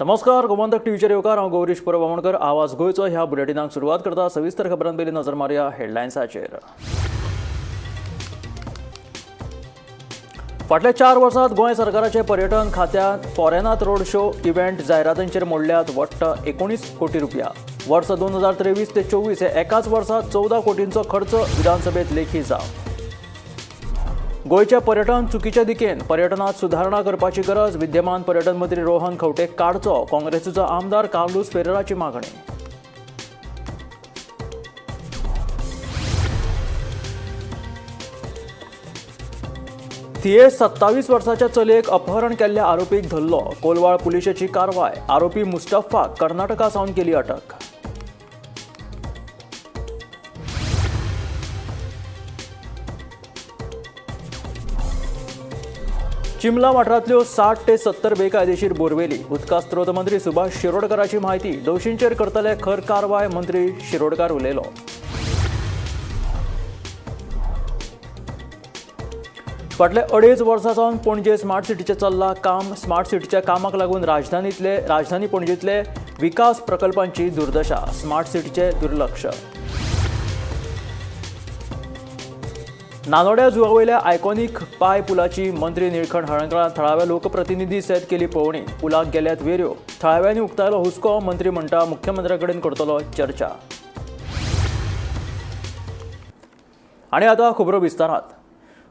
नमस्कार, गोमंतक टीव्हीचेर येवकार. हांव गौरीश परब आमोणकर. आवाज गोंयचो ह्या बुलेटिनाक सुरवात करता. सविस्तर खबरां पयलीं नजर मारया हेडलायन्साचेर. फाटल्या 4 वर्सांत गोंय सरकाराचे पर्यटन खात्यांत फॉरेनात रोड शो इव्हेंट जायरातींचेर मोडल्यात वट्ट 19 कोटी रुपया. वर्स 2023 ते 24 हे एकाच वर्सात 14 कोटींचो खर्च. विधानसभेत लेखी जाप. गोंयचें पर्यटन चुकीच्या दिकेन, पर्यटनात सुदारणा करपाची गरज. विद्यमान पर्यटन मंत्री रोहन खंवटे काडचो, काँग्रेसीचो आमदार कार्लूस फेरेराची मागणी. थिये 27 वर्साच्या चलयेक अपहरण केल्ल्या आरोपीक धरलो. कोलवाळ पुलिशेची कारवाय. आरोपी मुस्तफाक कर्नाटका सावन केली अटक. चिमला वाठारांतल्यो 60 ते 70 बेकायदेशीर बोरवेली. उदका स्रोत मंत्री सुभाष शिरोडकराची म्हायती. दोशींचेर करतले खर कारवाय, मंत्री शिरोडकार उलयलो. फाटल्या 2.5 वर्सां सावन पणजे स्मार्ट सिटीचें चल्लां काम. स्मार्ट सिटीच्या कामाक लागून राजधानी पणजेंतले विकास प्रकल्पांची दुर्दशा. स्मार्ट सिटीचें दुर्लक्ष. नानोड्या जुवावयल्या आयकॉनीक पाय पुलाची मंत्री निळखण हळर्णकारान थळाव्या लोकप्रतिनिधी सयत केली पळोवणी. पुलाक गेल्यात वेऱ्यो. थळाव्यांनी उक्तायलो हुस्को. मंत्री म्हणटा मुख्यमंत्र्या कडेन करतलो चर्चा. आनी आतां खबरो विस्तारात.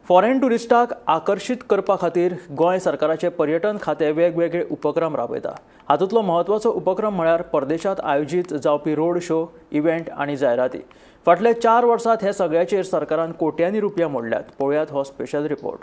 फॉरेन ट्युरिस्टाक आकर्शीत करपा खातीर गोंय सरकाराचें पर्यटन खातें वेगवेगळे उपक्रम राबयता. हातूंतलो म्हत्वाचो उपक्रम म्हळ्यार परदेशांत आयोजीत जावपी रोड शो इव्हेंट आनी जायराती. फाटल्या 4 वर्सांत हे सगळ्याचेर सरकारान कोट्यांनी रुपया मोडल्यात. पळोवयात हो स्पेशल रिपोर्ट.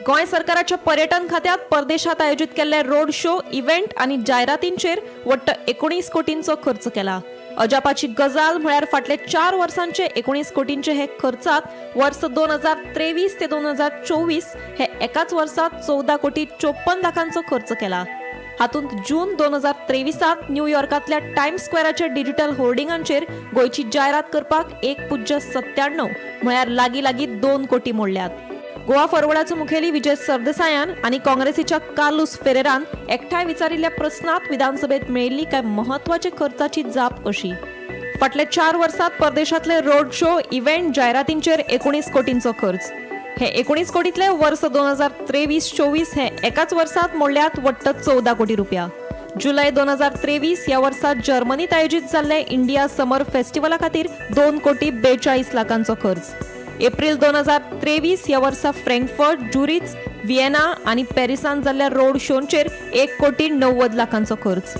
गोंय सरकाराच्या पर्यटन खात्यात परदेशात आयोजीत केल्ले रोड शो इव्हेंट आनी जायरातींचेर वट्ट 19 कोटींचो खर्च केला. अजापाची गजाल म्हळ्यार फाटले 4 वर्सांचे 19 कोटींचे हे खर्चात वर्स 2023 ते 2024 हे एकाच वर्सात 14 कोटी 54 लाखांचो खर्च केला. हातूंत जून 2023 न्यूयॉर्कांतल्या टायम्स स्क्वेराच्या डिजिटल होर्डिंगांचेर गोंयची जायरात करपाक 1.97 म्हळ्यार लागीं लागीं 2 कोटी मोडल्यात. गोवा फॉरवर्डाचो मुखेली विजय सरदेसायान आनी काँग्रेसीच्या कार्लूस फेरेरान एकठांय विचारिल्ल्या प्रस्नात विधानसभेत मेळिल्ली कांय म्हत्वाचे खर्चाची जाप अशी. फाटल्या 4 वर्सात परदेशांतले रोड शो इव्हेंट जायरातींचेर 19 कोटींचो खर्च. हे 19 कोटीतले वर्स 2023-24 हे एकाच वर्सात मोडल्यात वट्ट 14 कोटी रुपया. जुलय 2023 ह्या वर्सा जर्मनीत आयोजीत जाल्ले इंडिया समर फेस्टिवला खातीर 2 कोटी 42 लाखांचो खर्च. एप्रिल 2023 ह्या वर्सा फ्रँकफर्ट, ज्युरीच, विएना आनी पॅरिसान जाल्ल्या रोड शोंचेर 1 कोटी 90 लाखांचो खर्च.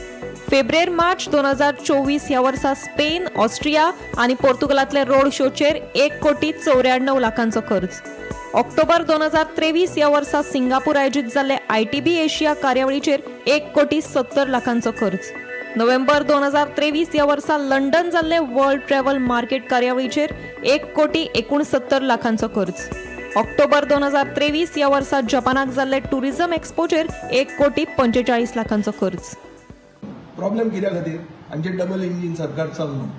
फेब्रुवारी मार्च 2024 ह्या वर्सा स्पेन, ऑस्ट्रिया आनी पोर्तुगालांतल्या रोड शोचेर 1 कोटी 94 लाखांचो खर्च. ऑक्टोबर 2023 ह्या वर्सा सिंगापूर आयोजीत जाल्ले ITB Asia कार्यावळीचेर 1 कोटी 70 लाखांचो खर्च. नोव्हेंबर 2023 ह्या वर्सा लंडन जाल्ले वर्ल्ड ट्रॅव्हल मार्केट कार्यावळीचेर 1 कोटी 69 लाखांचो खर्च. ऑक्टोबर 2023 ह्या वर्सा जपानाक जाल्ले टुरिझम एक्सपोचेर 1 कोटी 45 लाखांचो खर्च. प्रॉब्लेम कित्या खातीर आमचें डबल इंजीन सरकार चलना.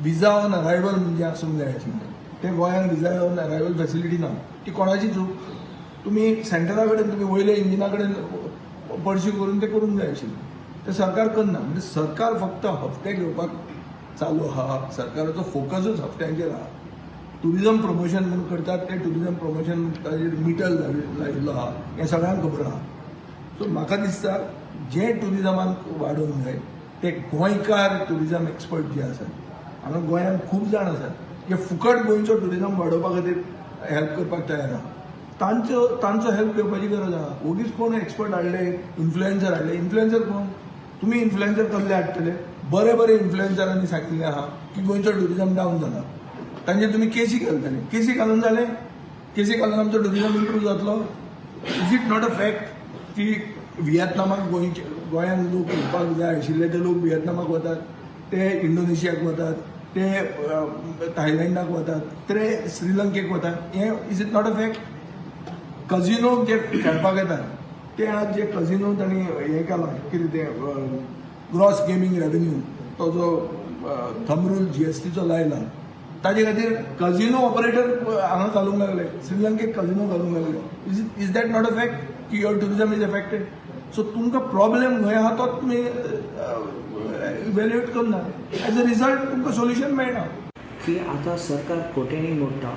विजा ऑन अरायवल म्हणजे आसूंक जाय आशिल्लें, तें गोंयांत विजा ऑन अरायवल फॅसिलिटी ना. ती कोणाची चूक? तुमी सेंटरा कडेन, तुमी वयल्या इंजिना कडेन पर्स्यू करून तें करूंक जाय आशिल्लें, तें सरकार करना. म्हणजे सरकार फक्त हप्ते घेवपाक चालू आहा. सरकाराचो फोकसूच हप्त्यांचेर आहा. टुरिजम प्रमोशन म्हणून करतात तें टुरिजम प्रमोशन ताजेर मिटर लायिल्लो आहा, हें सगळ्यांक खबर आहा. सो म्हाका दिसता जें टुरिजमान वाडोवंक जाय ते गोंयकार टुरिजम एक्सपर्ट जे आसात, हांगा गोंयांत खूब जाण आसात जे फुकट गोंयचो टुरिजम वाडोवपा खातीर हेल्प करपाक तयार आहा, तांचो हेल्प घेवपाची गरज आहा. ओगीच कोण एक्सपर्ट हाडले, इन्फ्लुएन्सर हाडले. इन्फ्लुएन्सर कोण? तुमी इन्फ्लुएन्सर कसले हाडटले? बरे बरे इन्फ्लुएन्सरांनी सांगिल्लें आहा की गोंयचो टुरिजम डावन जाला, तांचेर तुमी केसी घालतले. केसी घालून जालें? केसी घालून आमचो टुरिजम इम्प्रूव जातलो? Is it not a fact की व्हिएतनामाक गोंयांत लोक येवपाक जाय आशिल्ले ते लोक व्हिएतनामाक वतात, ते इंडोनेशियाक वतात, ते थायलंडाक वतात, ते श्रीलंकेक वतात? हें is it not a fact? Casino जे खेळपाक येतात ते आज जे कझिनो तांणी हें केलां, कितें तें ग्रॉस गेमींग रेवेन्यू, तो जो थंब रूल GSTचो लायला, ताजे खातीर कझिनो ऑपरेटर हांगा घालूंक लागले, श्रीलंकेक कझिनो घालूंक लागले. Is that not a fact की your tourism is affected? So तुमकां प्रॉब्लेम खंय आहा तोच तुमी इवेल्युएट करना. एज अ रिजल्ट तुमकां सोल्युशन मेळना. की आतां सरकार कोट्यांनी मोडटा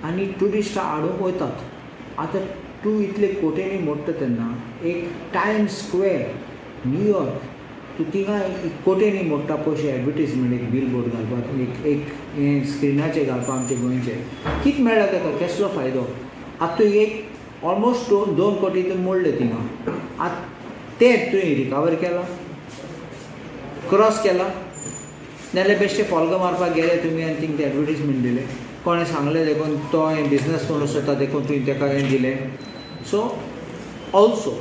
आनी ट्युरिस्टां हाडूंक वयतात. आतां तूं इतले कोट्यांनी मोडटा तेन्ना एक टायम्स स्क्वेर न्यूयॉर्क तूं थिंगा कोट्यांनी मोडटा पयशे एडवर्टीजमेंट एक बील बोर्ड घालपाक, एक एक हें स्क्रिनाचेर घालपाक आमचे गोंयचे कितें मेळ्ळा ताका, केसलो फायदो? आतां तूं एक ऑलमोस्ट 2 कोटी तूं मोडले थिंगा. आतां ते तुवें रिकवर केला, क्रॉस केला, नाल्यार बेश्टे फोल्गां मारपाक गेले तुमी आनी थिंग ते एडवर्टीजमेंट दिले. कोणें सांगलें देखून तो हें बिजनस करूंक सोदता देखून तुवें ताका हें दिलें. सो ऑल्सो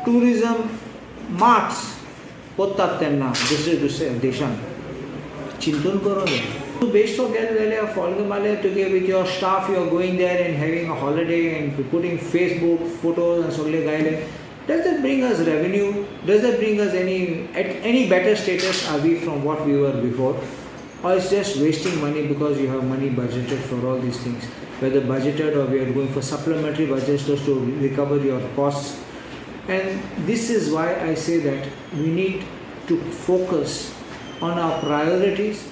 ट्युरिजम मार्ट्स कोत्तात तेन्ना दुसरे दुसऱ्या देशांत चिंतून करूंक जाय. तूं बेश्टो गेलो जाल्यार फोल्गां मारल्यार तुगे with your staff you are going there and having a holiday and putting Facebook photos आनी सगळे घायले. Does that bring us revenue? Does that bring us any better status are we from what we were before? Or it's just wasting money because you have money budgeted for all these things, whether budgeted or we are going for supplementary budgets just to recover your costs. And this is why I say that we need to focus on our priorities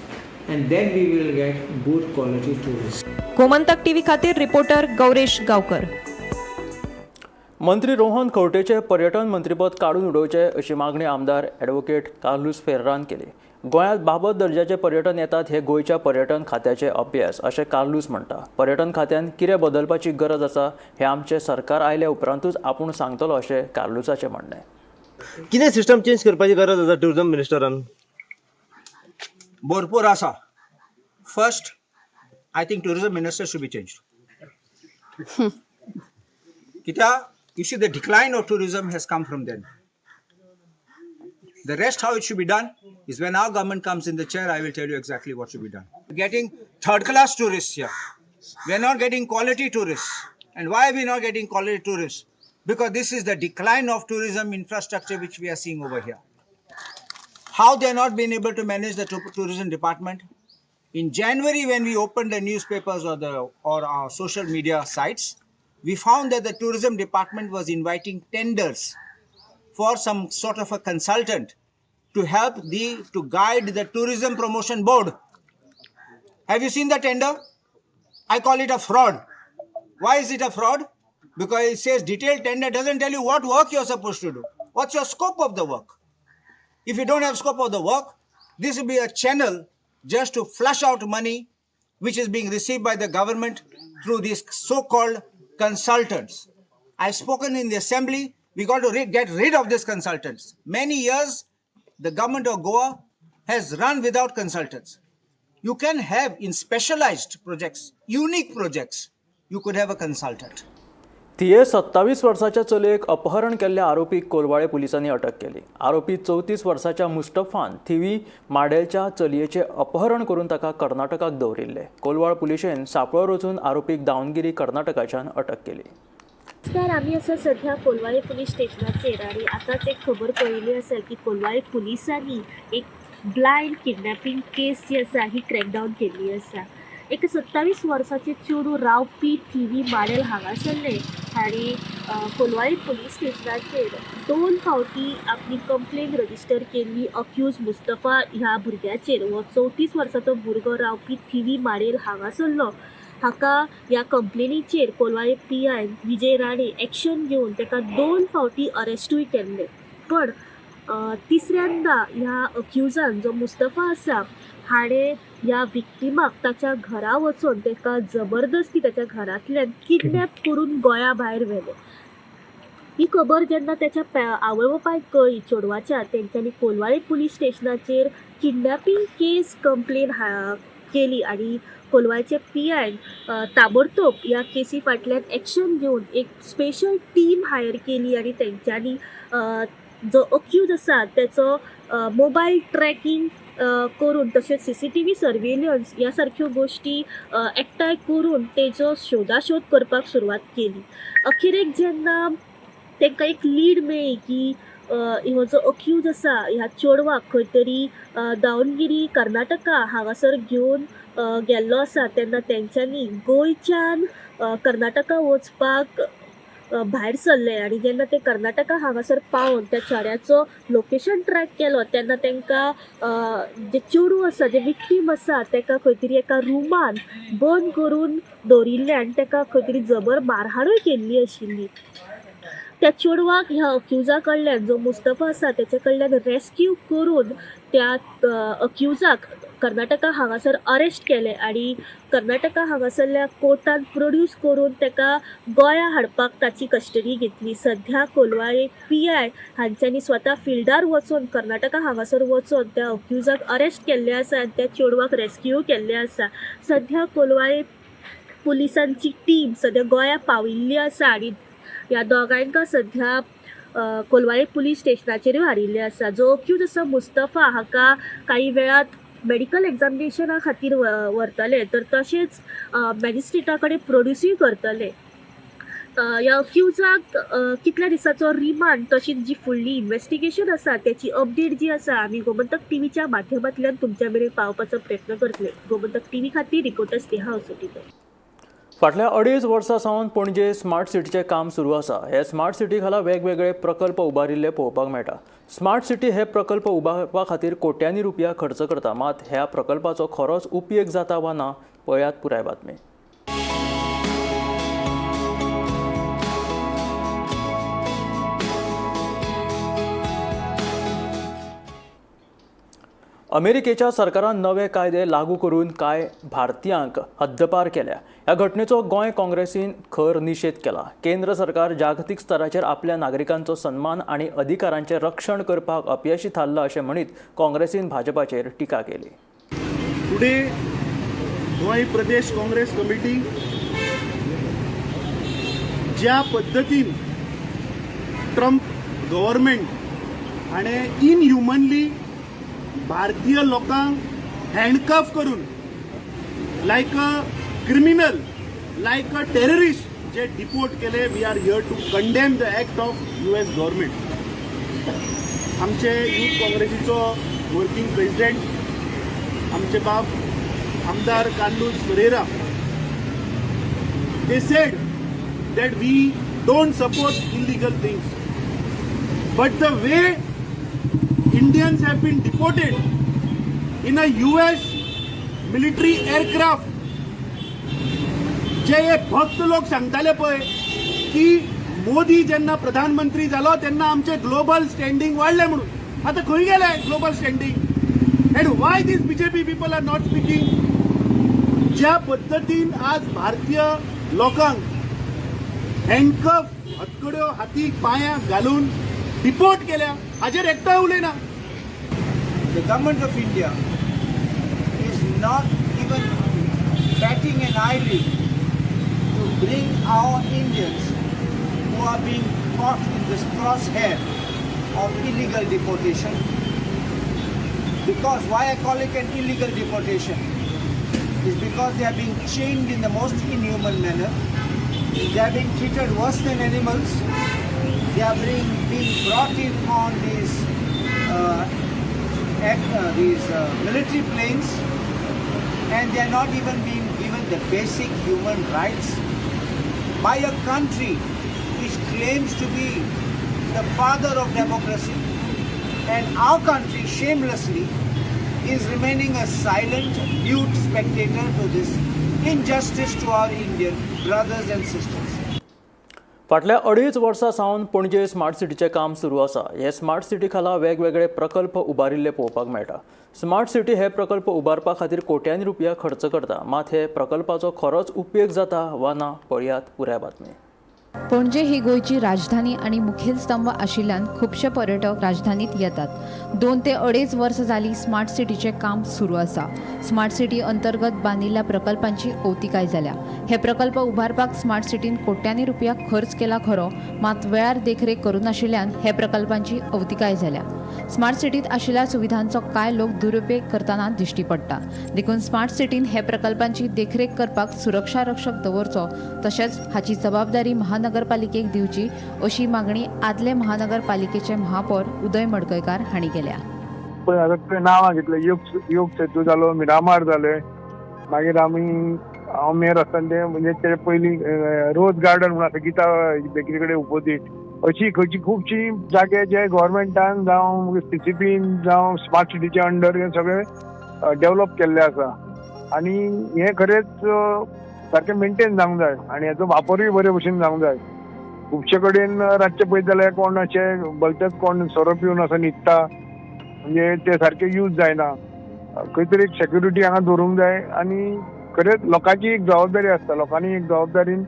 and then we will get good quality tourists. Gomantak TV खातीर reporter Gauresh Gavkar. मंत्री रोहन खंवटेचे पर्यटन मंत्रीपद काडून उडोवचें अशी मागणी आमदार advocate Carlos फेर्रान केली. गोंयांत बाबत दर्जाचे पर्यटन येतात हे गोंयच्या पर्यटन खात्याचे अपेस अशें कार्लूस म्हणटा. पर्यटन खात्यान कितें बदलपाची गरज आसा हें आमचें सरकार आयल्या उपरांतूच आपूण सांगतलो अशें कार्लूसाचें म्हणणें. कितें सिस्टम चेंज करपाची गरज आसा टुरिझम मिनिस्टरान? भरपूर आसा. First, I think tourism minister should be change. कित्याक, you see, the decline of tourism has come from then. The rest, how it should be done, is when our government comes in the chair, I will tell you exactly what should be done. Getting third class tourists here. We are not getting quality tourists. And why are we not getting quality tourists? Because this is the decline of tourism infrastructure which we are seeing over here. How they are not been able to manage the tourism department? In January, when we opened the newspapers or our social media sites, we found that the tourism department was inviting tenders for some sort of a consultant to help the to guide the tourism promotion board. Have you seen the tender? I call it a fraud. Why is it a fraud? Because it says detailed tender, doesn't tell you what work you're supposed to do. What's your scope of the work? If you don't have scope of the work, this will be a channel just to flush out money which is being received by the government through these so-called consultants. I've spoken in the assembly. We got to get rid of these consultants. Many years, the government of Goa has run without consultants. You can have in specialized projects, unique projects, you could have a consultant. थिये 27 वर्साच्या चलयेक अपहरण केल्ल्या आरोपीक कोलवाळे पुलिसांनी अटक केली. आरोपी 34 वर्साच्या मुस्तफान थिवी माडेलच्या चलयेचें अपहरण करून ताका कर्नाटकाक दवरिल्लें. कोलवाळ पुलिशेन सांपळो रचून आरोपीक दावणगिरी कर्नाटकाच्यान अटक केली. नमस्कार, आमी आसा सध्या कोलवाळे पुलीस स्टेशनाचेर आनी आतांच एक खबर कळिल्ली आसा की कोलवाळे पुलिसांनी एक ब्लायंड किडनॅपिंग केस जी आसा ही क्रॅकडावन केल्ली आसा. एक 27 वर्साचे चेडूं रावपी थिवी माडेल हांगासरलें हांणी कोलवाळे पुलीस स्टेशनाचेर दोन फावटी आपली कंप्लेन रजिस्टर केल्ली अक्यूज मुस्तफा ह्या भुरग्याचेर. हो 34 वर्साचो भुरगो रावपी थिवी माडेल हांगासरलो. हाका ह्या कंप्लेनीचेर Colvale P I Vijay Rane action घेवन ताका दोन फावटी अरेस्टूय केल्ले. पण तिसऱ्यांदा ह्या अक्युजान जो मुस्तफा आसा हाणें ह्या विक्टिमाक ताच्या घरा वचून ताका जबरदस्ती ताच्या घरांतल्यान किडनॅप करून गोंया भायर व्हेलें. ही खबर जेन्ना त्याच्या आवय बापायक कळ्ळी चेडवाच्या, तेंच्यांनी कोलवाळे पुलीस स्टेशनाचेर किडनॅपिंग केस कंप्लेन केली आनी कोलवाळचे पी आयन ताबडतोब ह्या केसी फाटल्यान एक्शन घेवन एक स्पेशल टीम हायर केली आनी तेंच्यांनी जो अक्यूज आसा तेचो मोबायल ट्रॅकिंग करून तशेंच सीसीटीव्ही सर्वेलन्स ह्या सारक्यो गोश्टी एकठांय करून तेजो शोदाशोद करपाक सुरवात केली. अखेरेक जेन्ना तांकां एक लीड मेळ्ळी की हो जो अक्यूज आसा ह्या चेडवाक खंय तरी दावणगिरी कर्नाटका हांगासर घेवन गेल्लो आसा, तेन्ना तेंच्यांनी गोंयच्यान कर्नाटका वचपाक भायर सरले आनी जेन्ना ते कर्नाटका हांगासर पावोन त्या चेड्याचो लोकेशन ट्रॅक केलो तेन्ना तांकां जे चेडूं आसा, जे विक्टीम आसा ताका खंय तरी एका रुमान बंद करून दवरिल्लें आनी ताका खंय तरी जबर मारहाणूय केल्ली आशिल्ली. त्या चेडवाक ह्या अक्युजा कडल्यान, जो मुस्तफा आसा तेच्या कडल्यान रेस्क्यू करून त्या अक्युजाक कर्नाटका हांगासर अरेस्ट केलें आनी कर्नाटका हांगासरल्या कोर्टान प्रोड्यूस करून ताका गोंया हाडपाक ताची कस्टडी घेतली. सध्या कोलवाळे पी I हांच्यांनी स्वता फिल्डार वचून कर्नाटका हांगासर वचून त्या अक्युजाक अरेस्ट केल्लें आसा आनी त्या चेडवाक रेस्क्यू केल्लें आसा. सध्या कोलवाळे पुलिसांची टीम सध्या गोंया पाविल्ली आसा आनी ह्या दोगांयका सध्या कोलवाळे पुलीस स्टेशनाचेरूय हाडिल्लें आसा. जो अक्यूज आसा मुस्तफा हाका काही वेळात मेडिकल एग्जामिनेशना खातीर व्हरतले, तर तशेंच मॅजिस्ट्रेटा कडेन प्रोड्युसूय करतले. ह्या अक्युजाक कितल्या दिसाचो रिमांड तशीच जी फुडली इन्वेस्टिगेशन आसा त्याची अपडेट जी आसा आमी गोमंतक टीव्हीच्या माध्यमांतल्यान तुमच्या मेरेन पावोवपाचो प्रयत्न करतले. गोमंतक टीव्ही खातीर रिपोर्टर स्नेहा असोटीकर. फाटल्या 2.5 वर्सां सावन पणजे स्मार्ट सिटीचें काम सुरू आसा. हे स्मार्ट सिटी खाला वेगवेगळे प्रकल्प उबारिल्ले पळोवपाक मेळटा. स्मार्ट सिटी हे प्रकल्प उबारपा खातीर कोट्यांनी रुपया खर्च करता, मात ह्या प्रकल्पाचो खरोच उपेग जाता वा ना, पळयात पुराय बातमी. अमेरिकेच्या सरकारान नवे कायदे लागू करून कांय भारतीयांक हद्दपार केल्या. ह्या घटनेचो गोंय काँग्रेसीन खर निशेध केला. केंद्र सरकार जागतीक स्तराचेर आपल्या नागरिकांचो सन्मान आनी अधिकारांचें रक्षण करपाक अपयशी थारलां अशें म्हणीत काँग्रेसीन भाजपाचेर टिका केली. टुडे गोंय प्रदेश काँग्रेस कमिटी ज्या पद्दतीन ट्रम्प गव्हर्मेंट हाणें इनह्युमनली भारतीय लोकांक हँडकफ करून like a criminal, like a terrorist J deport केले, we are here to condemn the act of US government. आमचे यूथ काँग्रेसीचो वर्किंग प्रेसिडेंट आमचे बाब आमदार Carlos Ferreira, they said that we don't support illegal things. But the way Indians have been deported in a US military aircraft, जे हे भक्त लोक सांगताले पळय की मोदी जेन्ना प्रधानमंत्री जालो तेन्ना आमचे ग्लोबल स्टँडींग वाडले म्हणून, आतां खंय गेले global standing? And why these BJP people are not speaking? ज्या पद्दतीन आज भारतीय लोकांक हँडकफ, हतकड्यो हातीक पांयांक घालून डिपोर्ट केल्या, हाजेर एकटोय उलयना. The government of India is not even batting an eyelid to bring our Indians who are being caught in this crosshair of illegal deportation. Because why I call it an illegal deportation is because they are being chained in the most inhuman manner. They are being treated worse than animals. They are being brought in on these military planes, and they are not even being given the basic human rights by a country which claims to be the father of democracy. And our country shamelessly is remaining a silent, mute spectator to this injustice to our Indian brothers and sisters. फाटल्या 2.5 वर्सां सावन Panaji smart सिटीचें काम सुरू आसा. हे smart city खाला वेगवेगळे प्रकल्प उबारिल्ले पळोवपाक मेळटा. स्मार्ट सिटी हे प्रकल्प उबारपा खातीर कोट्यांनी रुपया खर्च करता, मात हे प्रकल्पाचो खरोच उपेग जाता वा ना, पळयात पुराय बातमी. पणजे ही गोंयची राजधानी आनी मुखेल स्तंभ आशिल्ल्यान खुबशे पर्यटक राजधानीत येतात. 2 ते 2.5 वर्सां जालीं स्मार्ट सिटीचें काम सुरू आसा. स्मार्ट सिटी अंतर्गत बांदिल्ल्या प्रकल्पांची अवतिकाय जाल्या. हे प्रकल्प उबारपाक स्मार्ट सिटीन कोट्यांनी रुपया खर्च केला खरो, मात वेळार देखरेख करूं नाशिल्ल्यान हे प्रकल्पांची अवतिकाय जाल्या. स्मार्ट सिटीत आशिल्ल्या सुविधांचो कांय लोक दुरुपेग करतना दिश्टी पडटा. देखून स्मार्ट सिटीन हे प्रकल्पांची देखरेख करपाक सुरक्षा रक्षक दवरचो, तशेंच हाची जबाबदारी महानगरपालिकेक दिवची, अशी मागणी आदले महानगरपालिकेचे महापौर उदय मडकयकार हांणी केल्या. पळय, आतां तुवें नांवां घेतलें, योग योग सेतू जालो, मिरामार जालें, मागीर आमी हांव मेयर आसतना ते म्हणजे ते पयलीं रोज गार्डन म्हणून आसा गीता बेकरी कडेन ओपोजीट, अशी खंयची खुबशीं जागे जे गोवोरमेंटान जावं सीसीपीन जावं स्मार्ट सिटीच्या अंडर हे सगळे डेवलप केल्ले आसा आनी हें खरेंच सारकें मेंटेन जावंक जाय आनी हेचो वापरूय बरे भशेन जावंक जाय. खुबशे कडेन रातचे पळयत जाल्यार कोण अशे भलतेच कोण सोरो पिवन असो न्हिदता, म्हणजे ते सारके यूज जायना. खंय तरी एक सेक्युरिटी हांगा दवरूंक जाय आनी खरेंच लोकांची एक जबाबदारी आसता, लोकांनी एक जबाबदारीन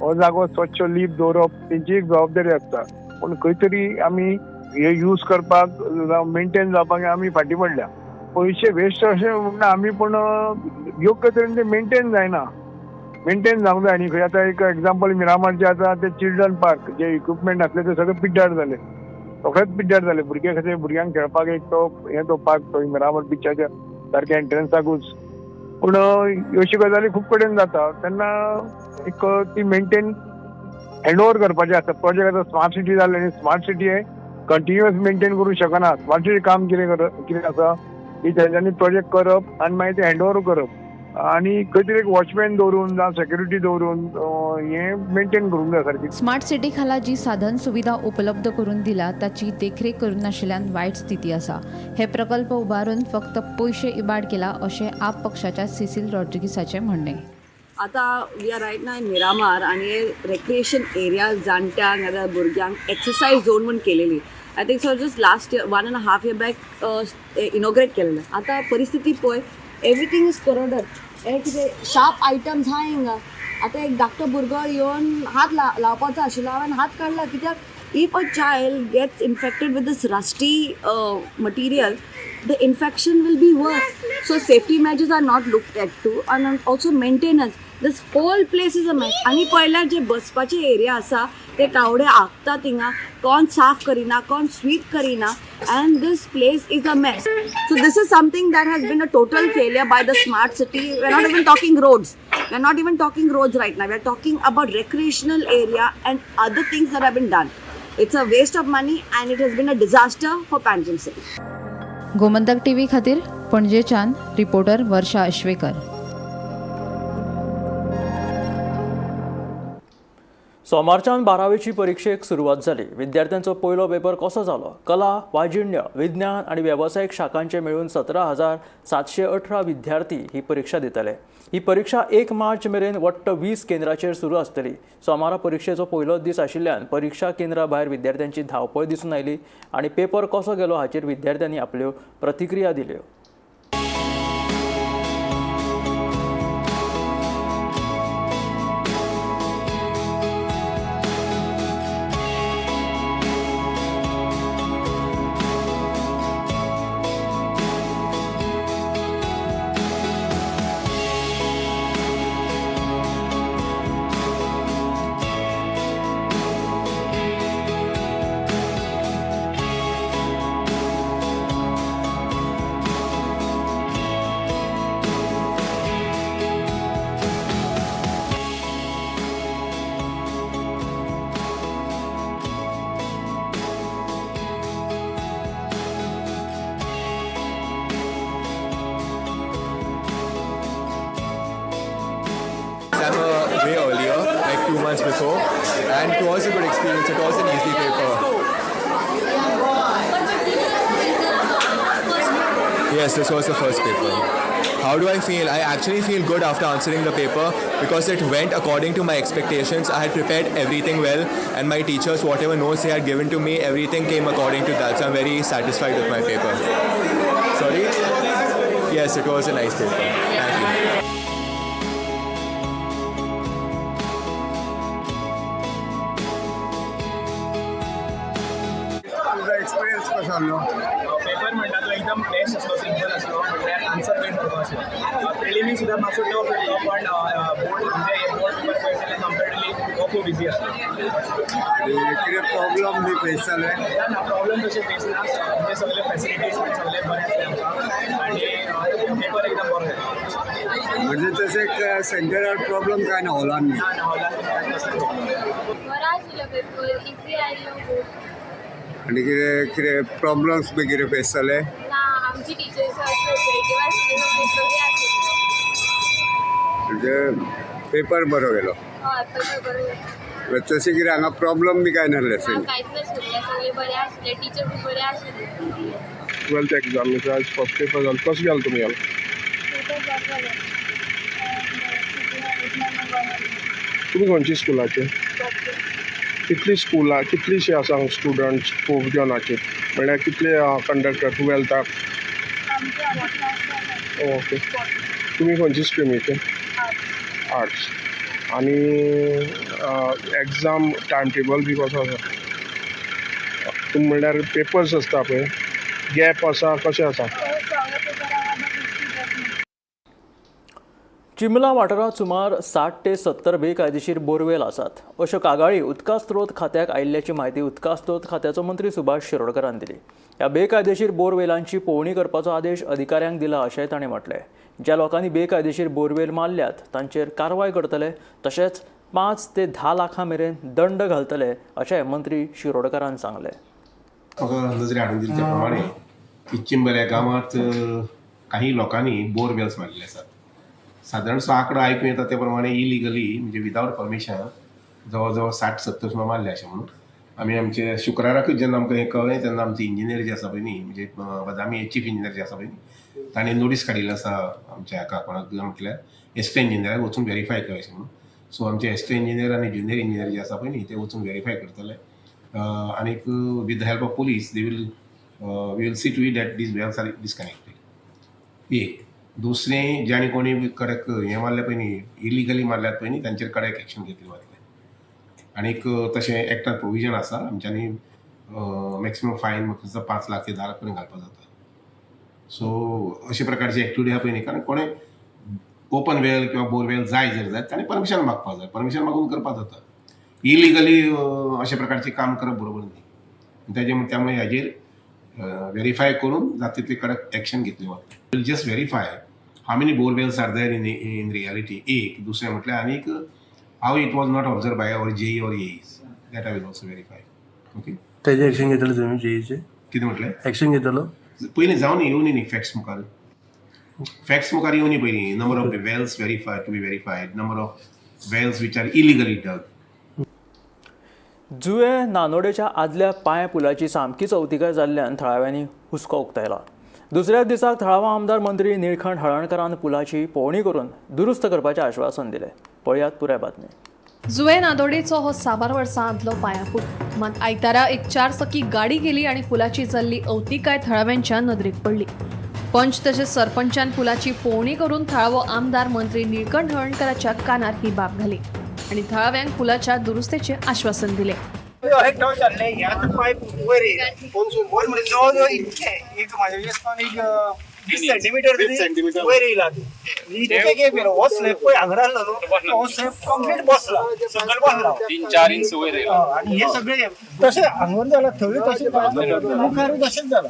हो जागो स्वच्छ लीप दवरप तेंची एक जबाबदारी आसता. पूण खंय तरी आमी हे यूज करपाक जावं मेंटेन जावपाक आमी फाटीं पडल्या. पयशे वेस्ट अशें म्हणना आमी, पूण योग्य तरेन ते मेंटेन जायना, मेंटेन जावंक जाय. आनी खंय आतां एक एग्जाम्पल मिरामारचे आतां ते चिल्ड्रन पार्क जे इक्विपमेंट आसले ते सगळे पिड्ड्यार जाले, सगळेच पिड्ड्यार जाले. भुरगे कशे भुरग्यांक खेळपाक एक तो हे तो पार्क तो मिरामार बिचाच्या सारके एंट्रन्साकूच. पूण अश्यो गजाली खूब कडेन जाता तेन्ना एक ती मेंटेन हँड ओवर करपाचें आसता. प्रोजेक्ट आतां स्मार्ट सिटी जाले आनी स्मार्ट सिटी हे कंटिन्युअस मेंटेन करूंक शकना. स्मार्ट सिटी काम कितें आसा की तेंच्यांनी प्रोजेक्ट करप आनी मागीर ते हँड ओवर करप आनी खंय तरी एक वॉचमॅन दवरून जावं सेक्युरिटी दवरून हें मेंटेन करूंक जाय सारकी. स्मार्ट सिटी खाला जी साधन सुविधा उपलब्ध करून दिला ताची देखरेख करूंक नाशिल्ल्यान वायट स्थिती आसा. हे प्रकल्प उबारून फक्त पयशे इबाड केला अशें आप पक्षाच्या सिसील रॉड्रिगीसाचें म्हणणें. आतां we are right now in Miramar आनी हे रेक्रिएशन एरिया जाणट्यांक नाजाल्यार भुरग्यांक एक्सरसायज झोन म्हूण केलेली. I think so just last year 1.5 year back inaugurate केलेलें. आतां परिस्थिती पळय, एवरीथींग is कोरोडर. हे कितें शार्प आयटम्स आहा हिंगा. आतां एक धाकटो भुरगो येवन हात लावपाचो आशिल्लो, हांवें हात काडला कित्याक if a child gets infected with this rusty material, the infection will be worse. So safety measures are not looked at too, and also maintenance. This whole place is a mess. आनी पळयल्यार जे बसपाचे area आसा ते कावडे आगता थिंगा, कोण साफ करिना, कोण स्वीप करिना, and this place is a mess. So this is something that has been a total failure by the smart city. We are not even talking roads. We are not even talking roads right now. We are talking about recreational area and other things that have been done. It's a waste of money and it has been a disaster for Panjim city. Gomantak TV खातीर पणजेच्यान reporter वर्षा अश्वेकर. सोमारच्यान बारावेची परिक्षेक सुरवात जाली. विद्यार्थ्यांचो पयलो paper कसो जालो? कला, वाजिण्य, विज्ञान आनी वेवसायीक शाखांचे मेळून 17,718 विद्यार्थी ही परिक्षा दितले. ही परिक्षा 1 मार्च मेरेन वट्ट 20 केंद्राचेर सुरू आसतली. सोमारा परिक्षेचो पयलोच दीस आशिल्ल्यान परिक्षा केंद्रा भायर विद्यार्थ्यांची धांवपळ दिसून आयली आनी पेपर कसो गेलो हाचेर विद्यार्थ्यांनी आपल्यो प्रतिक्रिया दिल्यो. Way earlier, like 2 months before, and it was a good experience. It was an easy paper. Yes, this was the first paper. How do I feel? I actually feel good after answering the paper because it went according to my expectations. I had prepared everything well, and my teachers, whatever notes they had given to me, everything came according to that. So I'm very satisfied with my paper. Sorry? Yes, it was a nice paper. Thank you. Experience कसो आसलो? Paper म्हणटा तो एकदम best आसलो, simple आसलो, म्हटल्यार answer मेळ सारको आसलो. प्रिलिमी सुद्दां मातसो टफ येयलो, पण बोर्ड म्हणजे बोर्ड पेपर पळयत जाल्यार कंपेरेटिवली हो खूब इजी आसलो. कितें प्रॉब्लम बी फेस जाले? ना ना, प्रॉब्लम तशें फेस ना, म्हणजे सगळे फॅसिलिटीज बीन सगळें बरें आसलें आमकां आनी पेपर एकदम बरो जालो. म्हणजे तशें सेंटरार प्रॉब्लम कांय ना हॉलान? ना ना, हॉलान कांय तसलें प्रॉब्लम. बरो आशिल्लो पेपर, इजी आयलो खूब. आनी कितें कितें प्रॉब्लम्स बी कितें फेस जाले? ना, आमची टिचर्स कोऑपरेटीव आसली, सगळी बरी आसली. म्हणजे पेपर बरो गेलो. हय, पेपर बरो गेलो. तशें कितें हांगा प्रॉब्लम बी कांय नासलें. कांयच नाशिल्लें, सगळें बरें आशिल्लें, टिचर बी बरें आशिल्लें. ट्वेल्थ एग्जामीचो आज फर्स्ट पेपर जालो, कसो गेलो तुमगेलो? पेपर बरो जालो. तुमी खंयच्या स्कुलाचे? कितली स्कुलां कितलीशीं आसा स्टुडंट्स पोप जॉनाचे, म्हणल्यार कितले कंडक्टर टुवेल्थाक? ओके, तुमी खंयचे स्ट्रिमीचे? आर्ट्स. आनी एग्जाम टायम टेबल बी कसो आसा? तुमी म्हणल्यार पेपर्स आसता पळय, गॅप आसा कशें आसा? चिंबला वाठारांत सुमार 60 ते 70 बेकायदेशीर बोरवेल आसात अश्यो कागाळी उदका स्रोत खात्याक आयिल्ल्याची म्हायती उदका स्रोत खात्याचो मंत्री सुभाष शिरोडकरान दिली. ह्या बेकायदेशीर बोरवेलांची पळोवणी करपाचो आदेश अधिकाऱ्यांक दिला अशेंय ताणें म्हटलें. ज्या लोकांनी बेकायदेशीर बोरवेल मारल्यात तांचेर कारवाय करतले, तशेंच 5 ते 10 लाखां मेरेन दंड घालतले अशेंय मंत्री शिरोडकरान सांगलें. म्हाका नजरे हाडून दिले त्या प्रमाणे की चिंबल ह्या गांवांत काही लोकांनी बोरवेल्स मारिल्ले आसात. सादारणसो आंकडो आयकूं येता त्या प्रमाणे इलिगली म्हणजे विदावट परमिशन जवळ जवळ 60-70 सुमार मारले अशें म्हणून आमी आमचे शुक्राराकूच जेन्ना आमकां हें कळ्ळें तेन्ना आमचे इंजिनियर जे आसा पळय न्ही, म्हणजे बदामी चीफ इंजिनियर जे आसा पळय न्ही, ताणें नोटीस काडिल्ली आसा आमच्या हाका कोणाक म्हटल्यार एसिस्टंट इंजिनियराक वचून वेरीफाय कर अशें म्हणून. सो आमचे एसिस्टंट इंजिनियर आनी ज्युनियर इंजिनियर जे आसा पळय न्ही ते वचून वेरीफाय करतले आनीक with the help of police they will we will see to it that these wells are disconnected. एक दुसरें ज्याणी कोणी कडक हें मारलें पळय न्ही, इलिगली मारल्यात पळय न्ही, तांचेर कडक एक्शन घेतली वतलें. आनीक तशें एक्टान प्रोविजन आसा आमच्यांनी मॅक्सिमम फायन म्हाका दिसता 5 लाख ते 10 लाख पर्यंत घालपाक जाता. सो अशे प्रकारची एक्टिविटी आहा पळय न्ही, कारण कोणें ओपन वेल किंवा बोरवेल जाय जर जाय ताणें परमिशन मागपाक जाय, परमिशन मागून करपाक जाता. इलिगली अशे प्रकारचें काम करप बरोबर न्ही, तेजे त्यामुळे हाजेर वेरीफाय करून जाता तितली कडक एक्शन घेतली वतली. Just verify how many borewells are there in reality, एक. दुसरें म्हटल्यार आनीक how it was not observe by our JE or AEs, that I will also verify. Okay, तेजे एक्शन घेतले तुमी जेईचे? कितें म्हटलें? एक्शन घेतलो पयलीं जावन येवनी न्ही, फॅक्ट्स मुखार, फॅक्ट्स मुखार येवनी पयलीं. Number of the wells verify to be verified, number of wells which are illegally dug. Juem नानोडेच्या आदल्या पांय पुलाची सामकीच अवतिकाय जाल्ल्यान थळाव्यांनी हुस्को उक्तायला. दुसऱ्याच दिसाक थळावा आमदार मंत्री निळखंठ हळर्णकरान पुलाची पळोवणी करून दुरुस्त करपाचें आश्वासन दिलें. पळयात पुराय बातमी. जुवे नादोडेचो हो साबार वर्सां आदलो पांयापूल मात आयतारा एक 4 चाकी गाडी गेली आनी पुलाची जाल्ली अवतिकाय थळाव्यांच्या नदरेक पडली. पंच तशेंच सरपंचान पुलाची पळोवणी करून थळावो आमदार मंत्री निळकंठ हळर्णकराच्या कानार ही बाब घाली आनी थळाव्यांक पुलाच्या दुरुस्तेचें आश्वासन दिलें. पायप वयर येयला जवळ जवळ इतकें एक म्हाज्या दिसपान एक 20 सेंटीमिटर तरी वयर येयला. इतकें गॅप येयला. हो स्लॅब पळय हांगा आसलो न्हू, हो स्लॅब कंप्लीट बसला, सकयल बसला, 3-4 इंच वयर येयला. आनी हे सगळे तशें हांगर जाला, थंय तशें मुखारूय तशेंच जाला.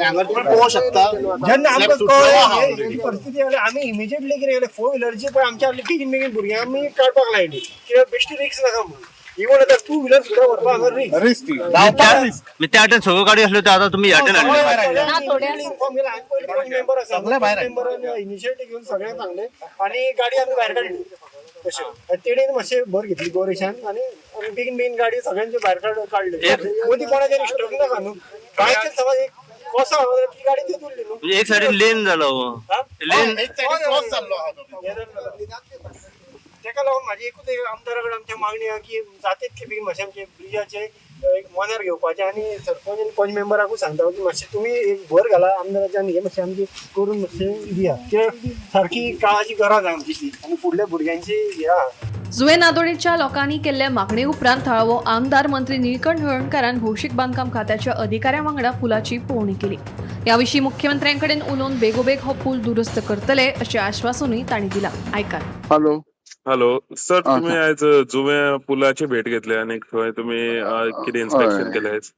हांगर तुमी पळोवंक शकता. जेन्ना आमकां कळ्ळें ही परिस्थिती जाली, आमी इमिजिएटली कितें केलें, 4 व्हिलरची पळय आमच्या बेगीन बेगीन भुरग्यांक आमी काडपाक लायली, कित्याक बेश्टी रिक्स नाका म्हणून. इवन आतां 2 व्हिलर सुद्दां व्हरपाक हांगा रिस्क. त्या वाटेन सगळ्यो गाडी आसल्यो त्यो आतां तुमी ह्या वाटेन हाडल्यो. मेंबर आसा, मेंबरान इनिशिएटीव घेवन सगळ्यांक सांगलें आनी गाडी आमी भायर काडली. तशें तेणेन मातशें भर घेतली गोरेशान आनी आमी बेगीन बेगीन गाडी सगळ्यांचे भायर काडली. मदीं कोणाचेर स्ट्रोक नाका न्हू, बायचे समज एक कसो ती गाडी ती उरली न्हू. एक सायडीन लेन जालो, लेन एक सायडीन क्रॉस जाल्लो आहा. तेका लागून म्हाजी एकूच एक आमदारा कडेन आमची मागणी आहा की जाता तितले बेगीन मातशें आमचे ब्रिजाचे एक मनार घेवपाचें आनी सरपंच आनी पंच मेंबराकूय सांगता की मातशें तुमी एक भर घाला आमदाराचे आनी हे मातशें आमची करून मातशें दिया, कित्याक सारकी काळाची गरज आहा आमची ती आनी फुडल्या भुरग्यांची हे आहा. जुवे नादोडेच्या लोकांनी केल्ल्या मागणे उपरांत थळावो आमदार मंत्री निळकंठ हळर्णकारान भौशीक बांदकाम खात्याच्या अधिकाऱ्यां वांगडा पुलाची पळोवणी केली. ह्या विशीं मुख्यमंत्र्यांकडेन उलोवन बेगोबेग हो पूल दुरुस्त करतले अशें आश्वासनूय तांणी दिलां. आयकात. हॅलो हॅलो सर, तुम्ही आयज जुव्या पुलाची भेट घेतली आनी थंय तुम्ही कितें इन्स्पेक्शन केलें आयज?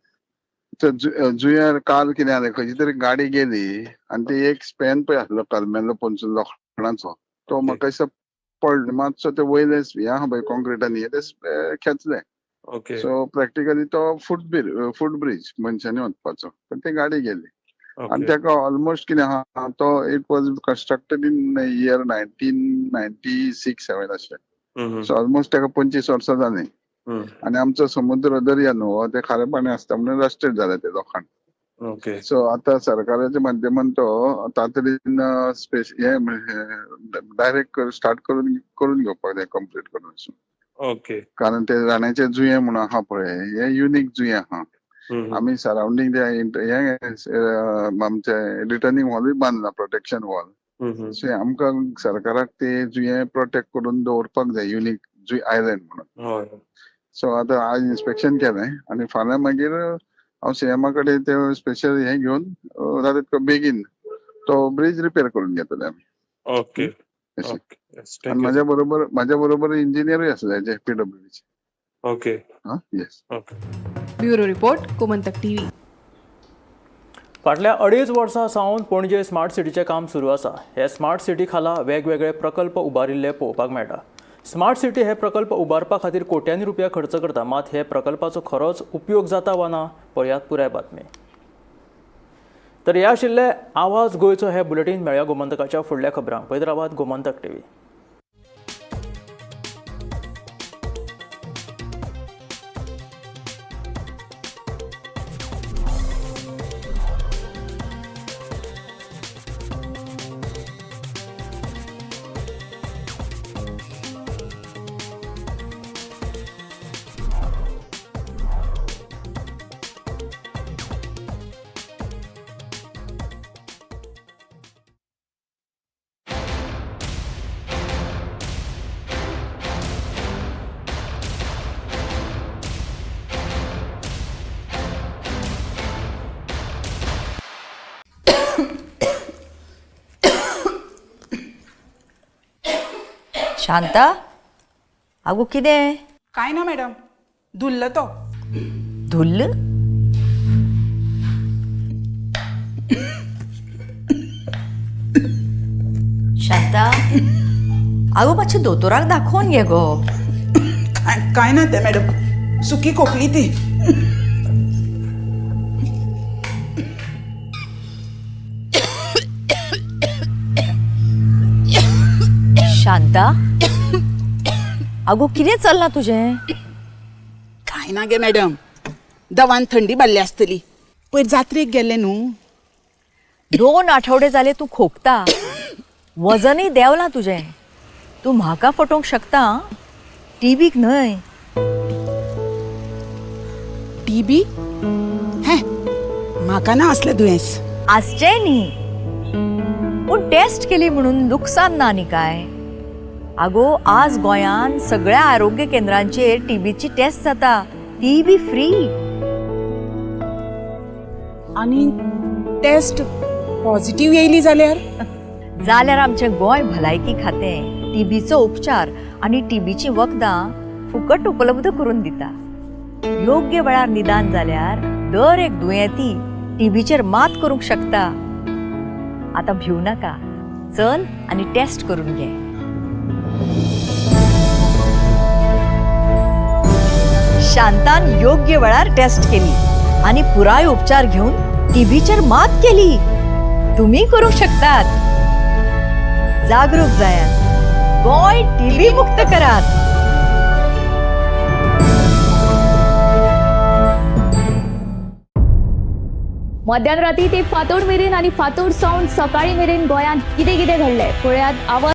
जुंयार काल कितें जालें, खंयची तरी गाडी गेली आनी ती एक स्पॅन पळय आसलो कलमेल्लो पोनसून लोखणाचो, तो म्हाका दिसता पडलो मातसो, ते वयले हें आहा पळय कॉन्क्रिटान हे ते खेचले. ओके. सो प्रॅक्टिकली तो फूट ब्रिज मनशांनी वचपाचो, पण ती गाडी गेली. आनी ताका ऑलमोस्ट कितें आहा तो it was constructed in year 1996-7 अशें. सो ऑलमोस्ट ताका 25 वर्सां जालीं. आनी आमचो समुद्र दर्या न्हू हो, ते खारें पाणी आसता म्हणून रस्टेड जालें तें लोखण. सो आतां सरकाराच्या माध्यमान तो तातडीन स्पेस हे डायरेक्ट स्टार्ट करून करून घेवपाक जाय, कंप्लीट करून. कारण ते राण्याचे जुये म्हणून आहा पळय, हे युनीक जुये आहा. आमी सरावंडींग ते हे आमचे रिटर्निंग वॉलूय बांदला, प्रोटेक्शन वॉल. सो आमकां सरकाराक ते जुये प्रोटेक्ट करून दवरपाक जाय, युनीक जुय आयलंड म्हणून. सो आतां आज इन्स्पेक्शन केलें आनी फाल्यां मागीर हांव सीएमा कडेन ते स्पेशल हे घेवन जाता तितको बेगीन तो ब्रिज रिपेर करून घेतले आमी. आनी म्हाज्या बरोबर इंजिनियरूय आसले जे पीडब्ल्यूडीचे. हा, yes. Bureau report, Gomantak TV. फाटल्या 2.5 वर्सां सावन पणजे स्मार्ट सिटीचें काम सुरू आसा. हे स्मार्ट सिटी खाला वेगवेगळे प्रकल्प उबारिल्ले पळोवपाक मेळटा. स्मार्ट सिटी हे प्रकल्प उबारपा खातीर कोट्यांनी रुपया खर्च करता, मात हे प्रकल्पाचो खरोच उपयोग जाता वा ना, पळयात पुराय बातमी. तर हे आशिल्ले आवाज गोंयचो हे बुलेटीन. मेळया गोमंतकाच्या फुडल्या खबरांक. पळयत रावात गोमंतक टीव्ही. शांता, अगो कितें? काय ना मॅडम, धुल्ल तो. धुल्ल? शांता, अगो मातशें दोतोराक दाखोवन घे गो. काय ना ते मॅडम, सुकी खोकली ती. शांता, अगो कितें चल्लां तुजें? काय ना गे मॅडम, दवान थंडी बारली आसतली. पयर जात्रेक गेल्ले न्हू. 2 आठवडे जाले तूं खोकता, वजनय देंवलां तुजें. तूं म्हाका फटोवंक शकता आं, टीबीक न्हय. टीबी? हें, म्हाका ना असलें दुयेंस. आसचें न्ही, पूण टेस्ट केली म्हणून लुकसान ना न्ही काय? आगो, आज गोंयान सगळ्या आरोग्य केंद्रांचेर टीबीची टेस्ट जाता, ती बी फ्री. आनी टेस्ट पॉझिटिव्ह येयली जाल्यार? जाल्यार आमचें गोंय भलायकी खातें टीबीचो उपचार आनी टीबीचीं वखदां फुकट उपलब्ध करून दिता. योग्य वेळार निदान जाल्यार दर एक दुयेंती टीबीचेर मात करूंक शकता. आतां भिव नाका, चल आनी टेस्ट करून घे. शांतान योग्य वेळार टेस्ट केली आनी पुराय उपचार घेवन टीबीचेर मात केली. तुमी करूंक शकतात. जागरूक जायात, गोंय टीबी मुक्त करात. मध्यान राती ते फांतोड मेरेन आनी फांतोड सावन सकाळी मेरेन गोंयांत कितें कितें घडलें पळयात आवाज.